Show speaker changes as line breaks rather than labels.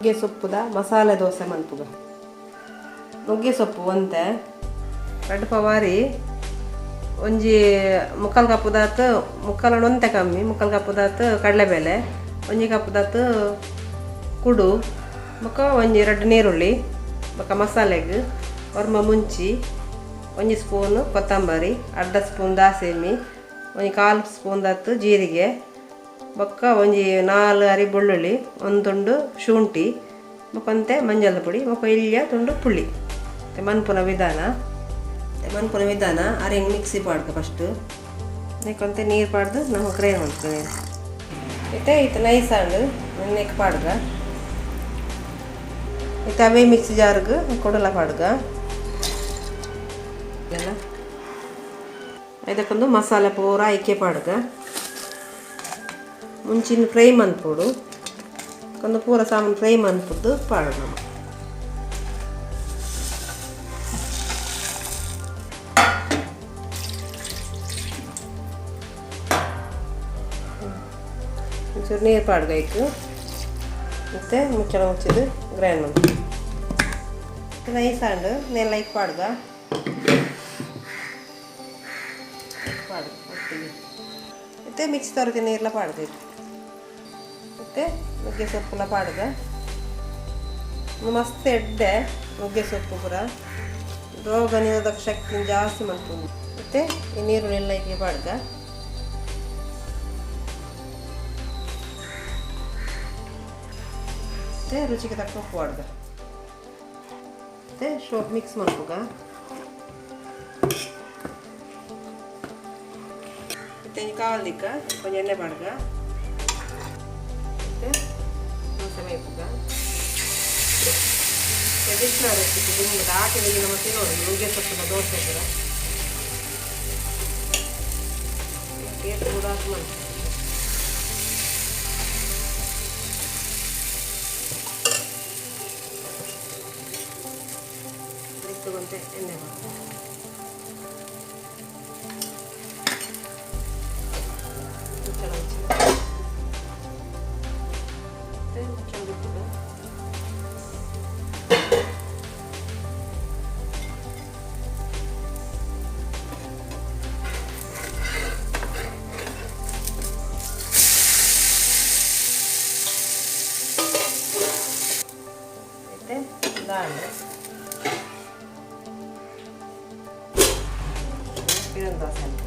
ನುಗ್ಗೆ ಸೊಪ್ಪುದ ಮಸಾಲೆ ದೋಸೆ ಮನ್ಪುಗ. ನುಗ್ಗೆ ಸೊಪ್ಪು ಒಂತೆ ರಡ್ಡ್ ಪವಾರಿ, ಒಂಜಿ ಮುಕ್ಕಾಲು ಕಪ್ಪುದಾತ್, ಮುಕ್ಕಾಲು ಒಂತೆ ಕಮ್ಮಿ, ಮುಕ್ಕಾಲು ಕಪ್ಪುದಾತ್ ಕಡಲೆಬೇಳೆ, ಒಂಜಿ ಕಪ್ಪುದಾತ್ ಕುಡು, ಬೊಕ್ಕ ಒಂಜಿ ರಡ್ಡ್ ನೀರುಳ್ಳಿ, ಬೊಕ್ಕ ಮಸಾಲೆಗ್ ಒರ್ಂಬ ಮುಂಚಿ, ಒಂಜಿ ಸ್ಪೂನ್ ಕೊತ್ತಂಬರಿ, ಅರ್ಧ ಸ್ಪೂನ್ ದಾಸೆಮಿ, ಒಂಜಿ ಕಾಲು ಸ್ಪೂನ್ ದಾತ್ ಜೀರಿಗೆ, ಬೊಕ್ಕ ಒಂಜಿ 4 ಅರಿ ಬೆಳ್ಳುಳ್ಳಿ, ಒಂದು ತುಂಡು ಶುಂಠಿ, ಬೊಕ್ಕ ಒಂತೆ ಮಂಜಲ್ ಪುಡಿ, ಬೊಕ್ಕ ಇಲ್ಯ ತುಂಡು ಪುಳಿ. ಮನ್ಪುನ ವಿಧಾನ. ಮನ್ಪುನ ವಿಧಾನ ಅರೆಂಗ್ ಮಿಕ್ಸಿ ಪಾಡ್ಕ ಫಸ್ಟ್ ನೆಕ್ಕೊಂತೆ ನೀರು ಪಾಡ್ದು ನಮ್ಮ ಗ್ರೈಂಡ್ ಮಾಡ್ತೇವೆ. ಇತ್ತೆ ಇತ್ತೆ ನೈಸ್ ಆಂಡ್ ನೆಕ್ ಪಾಡ್ಗ. ಇತ್ತೆ ಅವೇ ಮಿಕ್ಸಿ ಜಾರ್ಗ್ ಕೊಡಲ ಪಾಡ್ಗ. ಇದಕ್ಕೊಂದು ಮಸಾಲೆ ಪೂರ ಐಕೆ ಪಾಡ್ಗ. ಮುಂಚಿನ ಫ್ರೈ ಮನ್ಪೊಡು, ಒಂದು ಪೂರ ಸಾಮಾನು ಫ್ರೈ ಮನ್ಪುದ್ದು ಪಾಡೋಣ. ಒಂಚೂರು ನೀರು ಪಾಡ್ಗ ಐಕ್, ಮತ್ತು ಮುಚ್ಚಳ ಮುಚ್ಚಿದ್ದು ಗ್ರೈಂಡ್ ಮಾಡಿ ನೈಸ್ ಆಂಡ್ ನೆಲ್ಲ ಐಕ್ ಪಾಡ್ಗ ಪಾಡು ಒಟ್ಟಿಗೆ. ಮತ್ತು ಮಿಕ್ಸಿ ತೊರತಿ ನೀರ್ಲ ಪಾಡ್ಗ. ಮತ್ತು ನುಗ್ಗೆ ಸೊಪ್ಪುಲ ಪಾಡ್ಗ. ಮಸ್ತ್ ಎಡ್ಡೆ ನುಗ್ಗೆ ಸೊಪ್ಪು ಪೂರ ರೋಗ ನಿರೋಧಕ ಶಕ್ತಿ ಜಾಸ್ತಿ ಮಲ್ಪುಂಡು. ಮತ್ತು ಈ ನೀರುಳ್ಳಿ ಎಲ್ಲ ಐಕೆ ಪಾಡ್ಗ. ಮತ್ತು ರುಚಿಗೆ ತಕ್ಕ ಉಪ್ಪು ಪಾಡ್ಗ. ಮತ್ತು ಶೋಪ್ ಮಿಕ್ಸ್ ಮಲ್ಪುಗ. ಮತ್ತು ಕಾವಲ್ದಿಕ್ಕ ಕೊಂಚ ಎಣ್ಣೆ ಪಾಡ್ಗ. ಮತ್ತು ದೋಸೆ ಮೇಯ್ಪುಗ. ಟ್ರೆಡಿಷ್ನಲ್ ರೆಸಿಪಿ ದುಂಬುದ ಆಟಿದ ನಮ್ಮ ತಿನ್ನೋದು ನುಗ್ಗೆ ಸೊಪ್ಪಿನ ದೋಸೆ ಕೂಡ ಟೇಸ್ಟ್ ಕೂಡ ಮನ್ಪು. ಕೊಂತೆ ಎಣ್ಣೆ ಹಾಕು. ಮುಚ್ಚಳ ಮುಚ್ಚಿ ಮತ್ತೆ ಮುಚ್ಚಳ ಬಿಟ್ಟು ಮತ್ತೆ ದಾಂಡು ಇದೊಂದು ದೋಸೆ.